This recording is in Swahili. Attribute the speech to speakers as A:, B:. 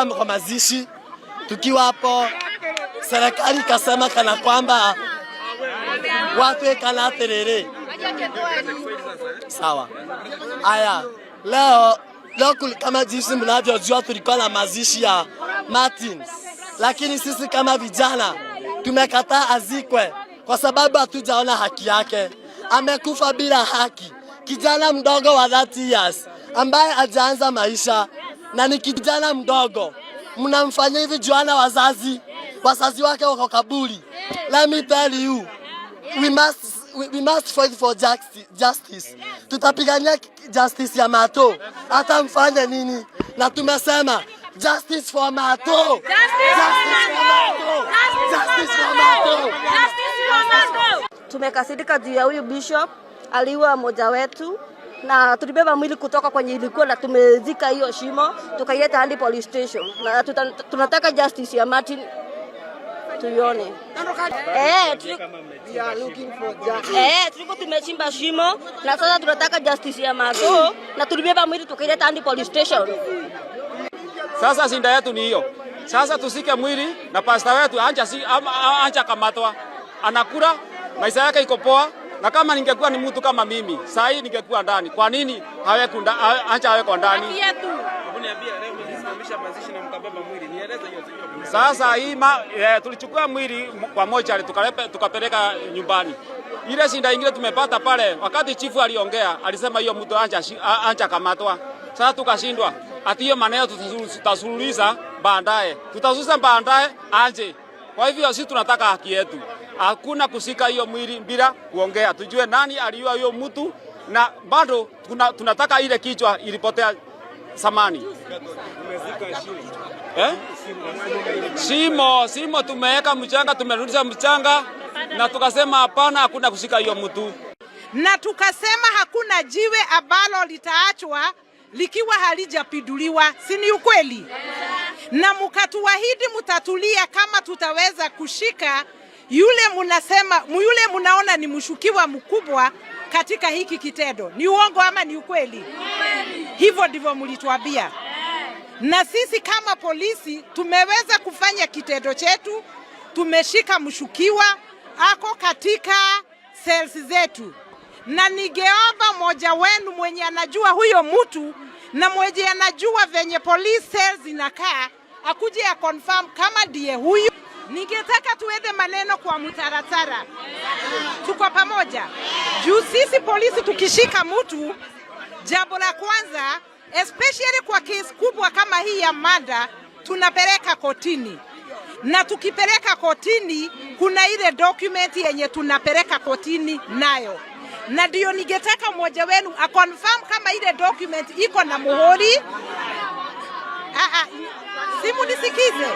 A: Tulikuwa kwa mazishi, tukiwa hapo serikali ikasema kana kwamba watu ekana terere sawa. Aya, leo leo kama jinsi mnavyojua tulikuwa na mazishi ya Martin, lakini sisi kama vijana tumekataa azikwe kwa sababu hatujaona haki yake. Amekufa bila haki, kijana mdogo wa 30 years ambaye hajaanza maisha na ni kijana mdogo, mnamfanyia hivi juu hana wazazi, wazazi wake wako kaburi. Let me tell you, we must fight for justice. Tutapigania justice ya Mato hata mfanye nini, na tumesema justice for Mato, justice for Mato, justice for Mato.
B: Tumekasirika juu ya huyu bishop aliua mmoja wetu, na tulibeba mwili kutoka kwenye ilikuwa na tumezika hiyo shimo tukaileta hadi police station, na tunataka justice ya Martin tuione. Tulikuwa tumechimba shimo na sasa tunataka justice ya Mato, na tulibeba mwili tukaileta hadi police station.
C: Sasa shinda yetu ni hiyo. Sasa tusike mwili na pasta wetu anja, si, anja kamatwa, anakula maisha yake iko poa, na kama ningekuwa ni mtu kama mimi saa hii ningekuwa ndani. Kwa nini haweku anja haweko ndani?
D: Hebu niambie, leo mlisimamisha mazishi na mkabeba mwili. Nieleze hiyo hiyo.
C: Sasa hii tulichukua mwili kwa mochari tukapeleka nyumbani. Ile shinda ingine tumepata pale, wakati chifu aliongea, alisema hiyo mtu anja kamatwa. Sasa tukashindwa ati hiyo maneno tutasuluhisha baadaye, tutasuluhisha baadaye anje. Kwa hivyo sisi tunataka haki yetu, hakuna kushika hiyo mwili bila kuongea, tujue nani aliua hiyo mtu, na bado tunataka ile kichwa ilipotea zamani. Eh? Shimo, shimo tumeweka mchanga, tumerudisha mchanga na tukasema hapana, hakuna kushika hiyo mtu.
E: Na tukasema hakuna jiwe ambalo litaachwa likiwa halijapiduliwa, si ni ukweli? Na mkatuahidi mtatulia kama tutaweza kushika yule munasema, yule munaona ni mshukiwa mkubwa katika hiki kitendo. Ni uongo ama ni ukweli? Hivyo ndivyo mlituambia, na sisi kama polisi tumeweza kufanya kitendo chetu, tumeshika mshukiwa, ako katika cells zetu, na ningeomba mmoja wenu mwenye anajua huyo mtu na mwenye anajua venye police cells zinakaa akuje ya confirm kama ndiye huyu. Ningetaka tuende maneno kwa mtaratara, tuko pamoja? Juu sisi polisi tukishika mtu, jambo la kwanza, especially kwa kesi kubwa kama hii ya murder, tunapeleka kotini, na tukipeleka kotini kuna ile document yenye tunapeleka kotini nayo, na ndio ningetaka mmoja wenu aconfirm kama ile document iko na muhuri. Ah, ah, simu nisikize.